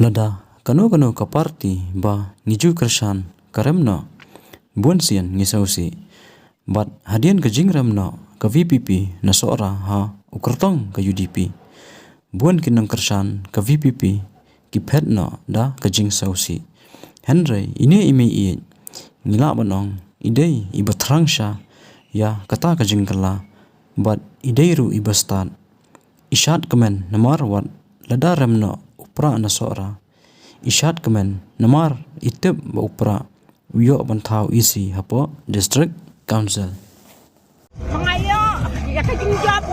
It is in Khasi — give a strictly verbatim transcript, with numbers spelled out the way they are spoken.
Da kano kano ka party ba ngi ju kyrshan ka rem noh, bun sien ngi sngewsih. Bad hadien ka jingrem noh ka VPP na Sohra ha u kyrtong ka UDP, bun ki nongkyrshan ka VPP ki phet noh da ka jingsngewsih. Hynrei ine i mei ïeit, ngi lah ban ong, i dei iba thrang sha ïa kata ka jingkylla, bad i dei ruh iba stad. I shad kmen namar wat lada rem noh u prah na Sohra, i shad kmen namar i tip ba u prah u ïoh ban thaw EC hapoh District Council. Ma nga ïoh ïa ka jingjop